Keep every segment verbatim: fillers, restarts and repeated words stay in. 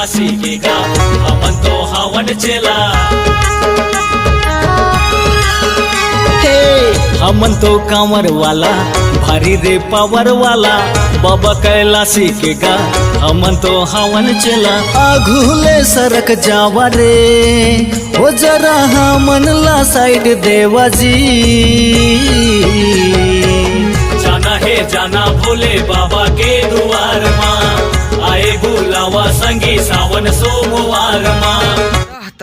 सीखेगा, हमन तो हवन चेला। हे, हमन तो कांवर वाला, भारी रे पावर वाला, बाबा कैलाशी के गा, हमन तो हवन चेला। आघू ले सरक जावा रे, हो जरा हमन ला साइड देवा जी। जाना हे जाना भोले बाबा के दुआर मा, आए बुलावा संगी सावन सोमवार मा।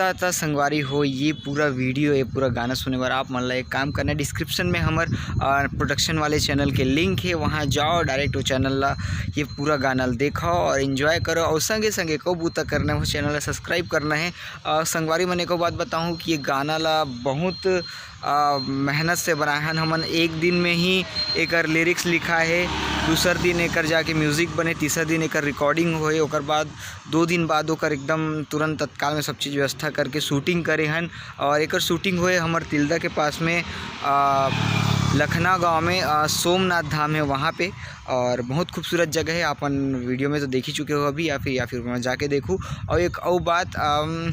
त, त संगवारी हो, ये पूरा वीडियो, ये पूरा गाना सुने बर आप मन ला एक काम करना है, डिस्क्रिप्शन में हमर प्रोडक्शन वाले चैनल के लिंक है, वहाँ जाओ, डायरेक्ट वो चैनल ला, ये पूरा गाना ला देखो और एंजॉय करो। और संगे संगे को बूता करना है, वो चैनल ला सब्सक्राइब करना है। और संगवारी मन, एको बात बताऊँ कि ये गाना ला बहुत आ, मेहनत से बनाए हन हमन। एक दिन में ही एकर लिरिक्स लिखा है, दूसर दिन एकर जाके म्यूजिक बने, तीसर दिन एकर रिकॉर्डिंग होए, ओकर बाद दो दिन बाद ओकर एकदम तुरंत तत्काल में सब चीज़ व्यवस्था करके शूटिंग करे हन। और एकर शूटिंग होए हमर तिल्दा के पास में, आ, लखना गांव में, आ, सोमनाथ धाम है वहाँ पे। और बहुत खूबसूरत जगह है, अपन वीडियो में तो देख ही चुके हो अभी, या फिर, या फिर वहाँ जाके देखू। और एक और बात, अम,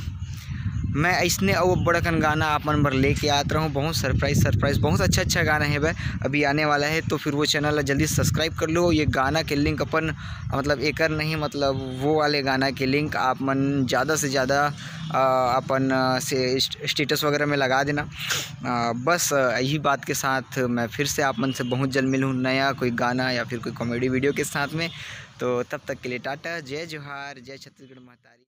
मैं ऐसने अउ अब्बड़ अकन गाना आप मन बर लेके आत रहूँ, बहुत सरप्राइज, सरप्राइज, बहुत अच्छा अच्छा गाना है भाई, अभी आने वाला है। तो फिर वो चैनल ला जल्दी सब्सक्राइब कर लो। ये गाना के लिंक अपन, मतलब एकर नहीं, मतलब वो वाले गाना के लिंक आप मन ज़्यादा से ज़्यादा, अ, अपन, अ, से स्ट-, स्टेटस वगैरह में लगा देना। अ, बस, अ, यही बात के साथ मैं फिर से आप मन से बहुत जल्द मिलूँ, नया कोई गाना या फिर कोई कॉमेडी वीडियो के साथ में। तो तब तक के लिए टाटा, जय जोहार, जय छत्तीसगढ़ महतारी।